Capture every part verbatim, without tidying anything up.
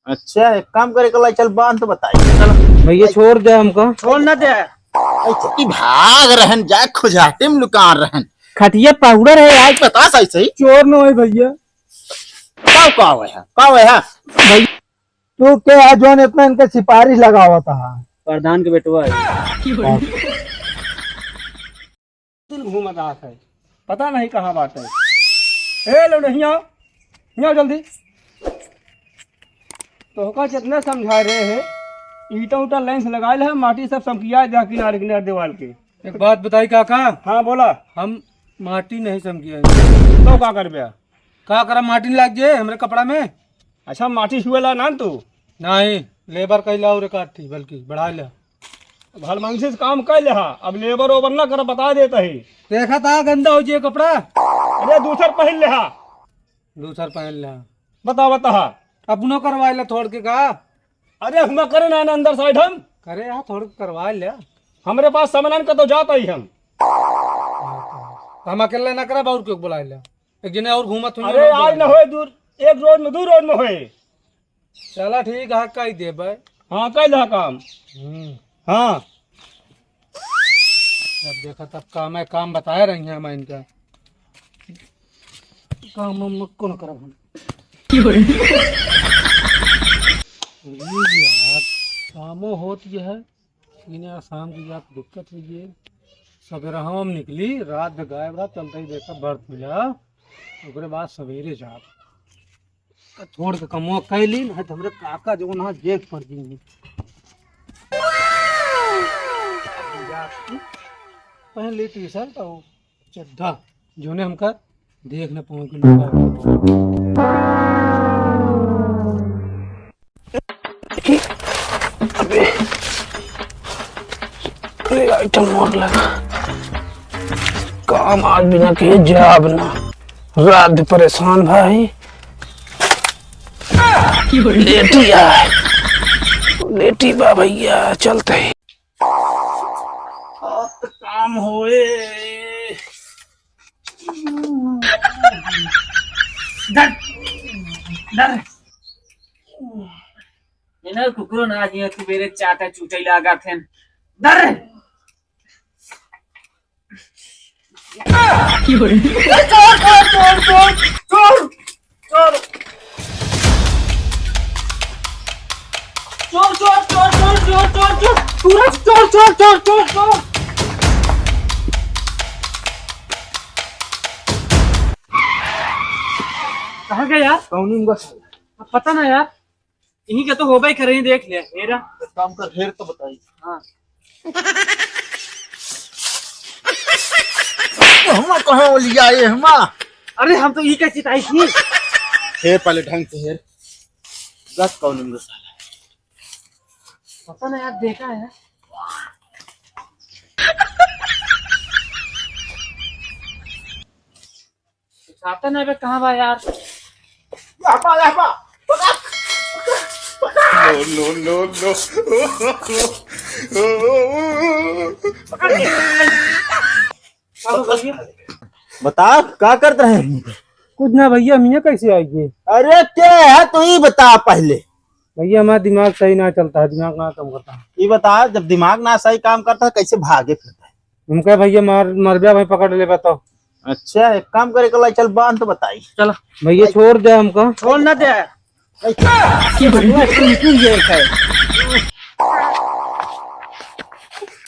अच्छा, एक काम करे के लाई, चल बांध तो बताई। चल। भैया, छोड़ दे हमको। छोड़ ना दे। ऐसे कि भाग रहन, जा खुजाटे में लुकान रहन। खटिया पाउडर है आज। बता सही सही। चोर न होई भैया। का, का हुआ है? का हुआ है? भैया, तू के है जौन इतना इनके सिफारिश लगावत है? प्रधान के बेटवा है। दिन घूमत आत है, पता नहीं कहाँ बाटे। ए लो नहीं आओ, नहीं आओ जल्दी। तोहका कितने समझा रहे हैं, ईटा उटा लाइन से लगाए ले, माटी सब समकिया दे किनारे किनारे दीवार के। एक बात बताई काका। हाँ बोला। हम माटी नहीं समकिया। तो का करबे? का करा, माटी लाग जे हमरे कपड़ा में। अच्छा, माटी छुएला ना तू? नहीं, लेबर कइला और काठी बल्कि बढ़ा ले। अब हलमंसी से काम कर ले हा, अब लेबर ओबर ना कर, बता देता ही। देखा था गंदा हो जे कपड़ा। अरे दूसर पहन ले हा। दूसर पहन ले हा। बता, बता हा। अपनो करवाए ला थोड़ के का? अरे हुमा करे ना, ना अंदर साइड हम। करे हा, थोड़ के करवाए ले। हमरे पास सामान का तो जाता ही हम। हम अकेले ना करब, और क्यों बुलाए ले? एक जने और घूमत हुई अरे, आज ना होए दूर, एक रोज में, दू रोज में होए। चला ठीक है, कई देबे। हाँ, कई दा काम। हम्म। हाँ। अब देखा, तब काम है, काम बताए रही हैं मैं इनका। काम हम कौन करब हम? ये यार, कामो होत ये है, लेकिन यार शाम की यार दिक्कत हुई है। सवेरे हम निकली, रात में गायब रहा, चलते ही देखा बर्फ मिला, ओकरे बाद सवेरे जाब। छोड़ के कमवा कैली, नहीं तो हमरे काका जो ना जेल पड़ जाएंगे। पहन ली टी शर्ट और चड्ढा, जोने हमका देख न पाऊँ कि लोग। अबे, अरे आइटम और लगा। काम आज बिना किए जाब ना। रात परेशान भाई। लेटी आए। लेटी बा भैया, चलते ही। अब काम होए। डर, डर। इन्हें कुकुरो ना आज यहाँ सुबेरे चाटा चूटे लागत हैं। डर। चोर, चोर, चोर, चोर, चोर। चोर, चोर, चोर, चोर। पूरा चोर, चोर, चोर, चोर, चोर। कहाँ गया यार? कौन इनका साला? अब पता ना यार। इन्हीं के तो होबे करे, देख ले, हेरा। एक काम कर, हेर तो बताई। हाँ। हमा कहाँ लिया ये हमा? अरे हम तो ई का चिताई थी। हेर पहले ढंग से हेर। रख कौन इनका साला? पता ना यार, देखा है। सातन अबे कहाँ बा यार? यहाँ बा, यहाँ बा। पकड़, पकड़, पकड़। No, no, no, no। पकड़। का हो गया? बता, का करत रहे? कुछ ना भैया, हम यहाँ कैसे आइए? अरे, के है तू, ई बता पहले। भैया, हमारा दिमाग सही ना चलता है, दिमाग ना काम करता है। ई बता, जब दिमाग ना सही काम करता है, कैसे भागे फिरता है? हमका भैया मार, मरबे भाई पकड़ लेबे तो। अच्छा, एक काम करे के लाई, चल बांध तो बताई। चल। भैया, छोड़ दे हमका। छोड़ ना दे।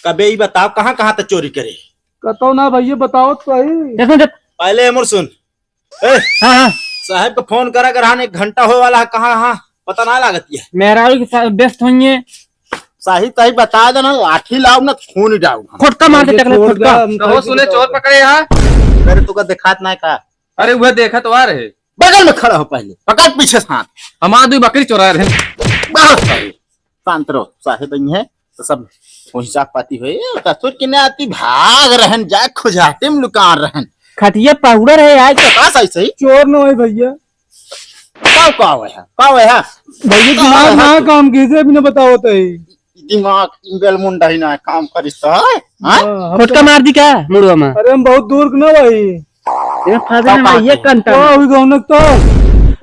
कबे ई बताओ, कहाँ, कहाँ तक चोरी करे? कतो ना भैया, बताओ तो सही। देखो, देख। पहले हमर सुन। ए, हाँ, हाँ। साहब का फोन करा कर, हाँ, एक घंटा होए वाला है, कहाँ, हाँ, पता ना लागत है। मेहरारू के साथ व्यस्त होइए। साहिब, साहिब, बता देना, लाठी लाओ ना, खून जाओ। फटका मार दे, अरे, टकला, छोड़ फटका। दे, हम कहो, सुने, चोर पकड़े यहाँ। अरे, तुका देखात ना का? अरे, वह देखत तो आ रहे। बगल में खड़ा हो पहले, पकड़ पीछे से हाथ। हम आदमी बकरी चोरा रहे। बस भाई, शांत रहो, साहेब आई हैं, तो सब पहुंचा पाती हो। ए, ससुर के नाती भाग रहन, जा खुजाटे में लुकान रहन। खटिया पाउडर है आज। बता सही सही। चोर न होई भैया। का, का हुआ है? का हुआ है? भैया, का दिमाग हुआ ना है? काम कीजिए, अभी ना बताओ तो ही। दिमाग बेलमुंडा ही ना काम करिस तो है, हाँ? हाँ, हम फटका तो मार दी का मुड़वा में? अरे, हम बहुत दूर के ना भाई। ये फादे का में बात ये है? कंटा। ओ, अभी गौनक तो।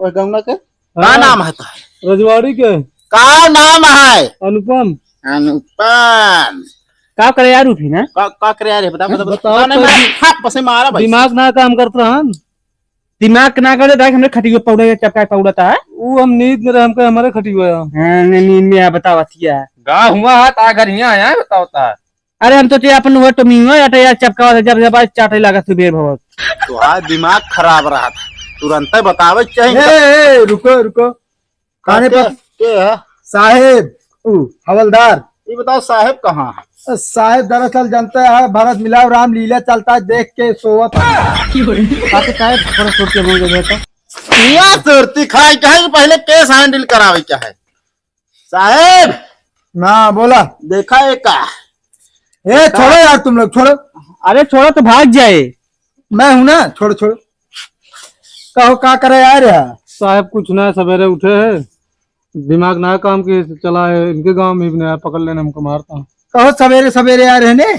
ओए, गौनक के? का हाँ। नाम है तो? रजवाड़ी के। का नाम है? अनुपम। अनुपम। का करे यार, उठी ना। का, का करे यार, बता, बता, बता। बताओ बताओ, नहीं, तो मैं दि-, हाथ पसे मारा भाई। दिमाग ना काम करत रहन। दिमाग ना करे, डायरेक्ट हमरे खटियो पौड़ा या चपका पौड़ा था। वो हम नींद में रहे, हमका हमारे खटियो आया। हाँ, नहीं, नींद में आ, बताओ, अथिया। गा हुआ है, ता घर हियाँ आया है, बताओ ता। अरे हम तो ते अपन वो टमिंगो या तो यार चपकावा से जब जब आज चाटे लगा सुबेर भवत। तो आज दिमाग खराब रहा था, तुरंते बतावे के चाही। ए, ए, रुको, रुको। काने के, पर के है? साहेब, उ, हवलदार। ये बताओ साहेब कहाँ है? साहेब दरअसल जानते हैं, भरत मिलाप राम लीला चलता है, देख के सोवत है। आके साहेब थोड़ा सुरती बोल दे तो। या सुरती खाई कहे कि पहले केस हैंडल करावे के है। साहेब! ना, बोला। देखा ये का? ए, देखा? छोड़ो यार तुम लोग, छोड़ो। अरे छोड़ो तो भाग जाए। मैं हूँ ना, छोड़ो, छोड़ो। कहो, का करे आए रहे? साहेब, कुछ ना, सवेरे उठे हैं, दिमाग ना काम के चला है, इनके गांव में भी नया पकड़ लेने हमको मारता। कहो, सवेरे सवेरे आए रहे ने?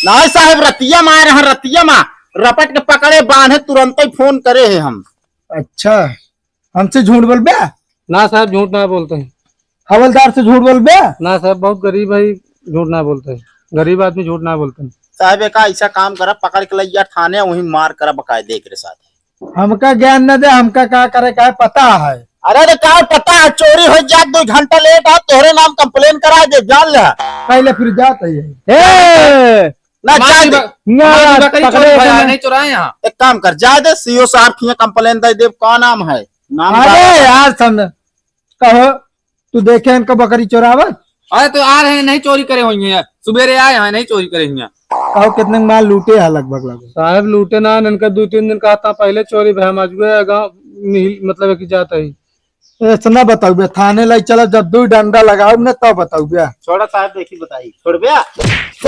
नहीं साहेब, रतिया में आए रहे, रतिया में रपट के पकड़े, बांधे, तुरंत ही फोन करे हैं हम। अच्छा, हमसे झूठ बोलबे? ना साहब, झूठ ना बोलते हैं। हवलदार से झूठ बोलबे? ना साहब, बहुत गरीब है, झूठ ना बोलते हैं। गरीब आदमी झूठ ना बोलते हैं। साहब, एक ऐसा काम करा, पकड़ के लइया थाने, वहीं मार करा बकायदे एकरे साथ। हमका ज्ञान न दे, हमका का करे का है, पता है। अरे, तो का पता है, चोरी हो जात, दो घंटा लेट आ, तोहरे नाम कंप्लेन करा दे, जान ले। पहले फिर जात है ये। ए! ना, हमारी जाए दे। बक-, ना, हमारी बकरी पकड़े चोरी भया है, ना। नहीं चुराए यहाँ। एक काम कर, जाए दे, सीओ साहब के यहाँ कंप्लेन दे दे, का नाम है? नाम अरे बता। यार, समझ, कहो, तू देखे इनका बकरी चोरावत? अरे तो आ रहे हैं, नहीं चोरी करे होइहैं, सुबेरे आए हैं, नहीं चोरी करे होइहैं। कहो, कितने माल लूटे है लगभग, लगभग? साहब, लूटे ना, इनका दो तीन दिन का आता पहले चोरी भया, हम आज गए गाँव, मिहिल, मतलब है कि जाता ही। ऐसा ना बताऊ बे, थाने लाई चला, जब दो डंडा लगाऊ ना तब बताऊ बे। छोड़ा साहब, देखी बताई, छोड़ बे। ए,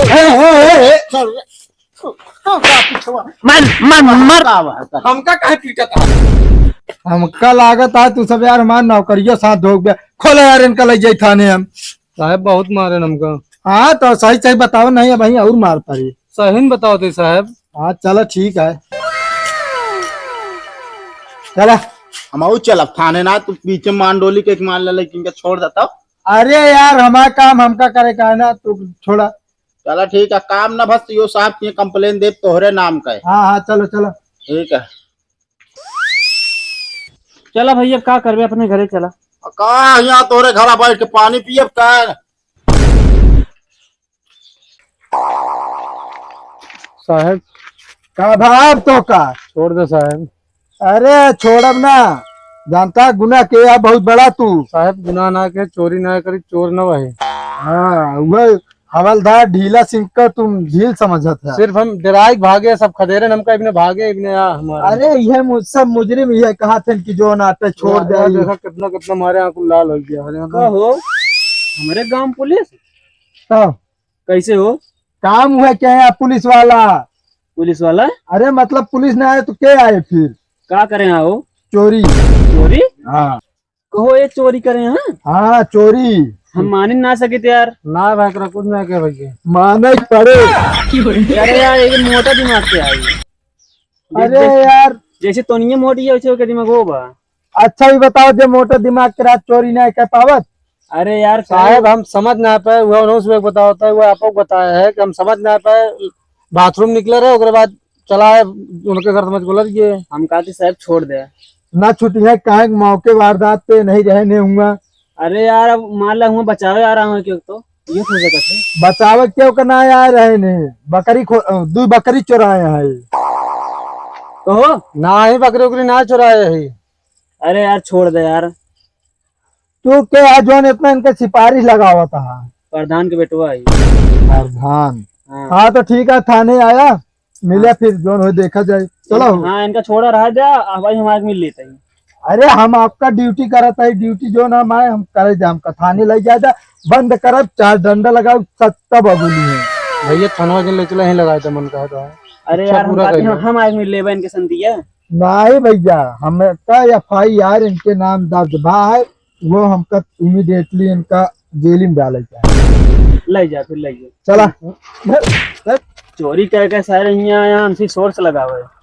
ए, ए, ए। छोड़ बे। छोड़, छोड़, छोड़, छोड़। मन, मन, मर। का बात है? हमका काहे पीटत है? हमका लागत है तू सब यार हमार नौकरियों साथ धोख बे। खोला यार इनका ले जाई थाने हम। साहब बहुत मारे हमका। हाँ तो सही सही बताओ, नहीं अब वहीं और मार पड़ी। सही में बताओ थे साहब। हाँ, चला, ठीक है, चला। हम आऊ चलब थाने ना, तू पीछे मान डोली के एक मान ले, लेकिन के छोड़ देता। अरे यार, हमारा काम हमका करे का है ना, तू छोड़ा। चला, ठीक है, काम ना बस यो साहब के कंप्लेन दे तोहरे नाम का है। हाँ, हाँ, चलो, चलो। ठीक है। चला भैया, का करबे, अपने घरे चला। का यहाँ तोरे घरा बैठ के पानी पियब का? साहब। का भाव तो का? छोड़ दे साहब। अरे छोड़ब ना, जानता गुनाह के है बहुत बड़ा तू। साहब गुनाह ना के, चोरी ना करी, चोर ना वही। हाँ, वही हवलदार ढीला सिंह का तुम झील समझत है। सिर्फ हम डराई भागे, सब खदेरे हमका इबने भागे, इबने आ हमारे। अरे ये मु-, सब मुजरिम ये कहा थे कि जो नाटे छोड़ दे। देखा कितना, कितना मारे आंख लाल हो गया। अरे का हो? हमारे गांव पुलिस? का? कैसे हो? काम हुआ क्या है पुलिस वाला? पुलिस वाला? अरे मतलब पुलिस ना आए तो क्या आए फिर? का करे यहाँ हो? चोरी। चोरी? हाँ। कहो ये चोरी करे यहाँ? हाँ, चोरी। हम माने ना सके थे यार। ना भाई, एकरा कुछ ना कहे भैया। माने के पड़े। अरे यार, एक मोटा दिमाग से आई। अरे जैसे, यार। जैसे तोनिये मोटी है, वैसे ओके दिमाग हो बा। अच्छा, ये बताओ, जे मोटा दिमाग के रात चोरी ना कर पावत? अरे यार, साहब, हम समझ ना पाए, वह उन्होंने सुबह बतावता है, वह आपको बताया है कि हम समझ ना पाए, बाथरूम निकले रहे, ओकरे बाद चला है, उनके घर समझ को लग गए। हम कहते साहब छोड़ दे। ना छुट्टी है, काहे के मौके वारदात पे नहीं रहने हुआ। अरे यार, अब मान ला हुआ बचावे आ रहा हूँ क्यों तो। ये हो सकत है। बचावे क्यों का ना आए रहे ने? बकरी खो-, अ, दू बकरी चोराए हैं। कहो। ना ही बकरी उकरी ना चोराए है। अरे यार, छोड़ दे यार। तू के है जौन इतना इनके सिफारिश लगावत है? प्रधान के बेटवा है। प्रधान। हाँ। हाँ, तो ठीक है, थाने आया, मिले हाँ। फिर जौन हो देखा जाए। चलो। हाँ, इनका छोड़ा रहा जा, आ भाई हमारे मिल लेते हैं। अरे, हम आपका ड्यूटी करत है, ड्यूटी जो ना हम आए, हम करे जाम का थाने ले जाए जा, बंद करब, चार डंडा लगाओ, सब तब अगुली है। भैया, थानवा के ले चला, यहीं लगाए थे, मन कहा था। अरे इच्छा यार, हम पूरा कहते कर हैं, लो। हम आए मिल लेबे इनके संतिया। नहीं भैया, हम का एफ आई आर इनके नाम दर्ज बा है, वो हमका इमीडिएटली इनका जेल में डाले जाए। ले जा, फिर ले जा। चला। चोरी करके सारे यहाँ, यहाँ हमसे सोर्स लगावे।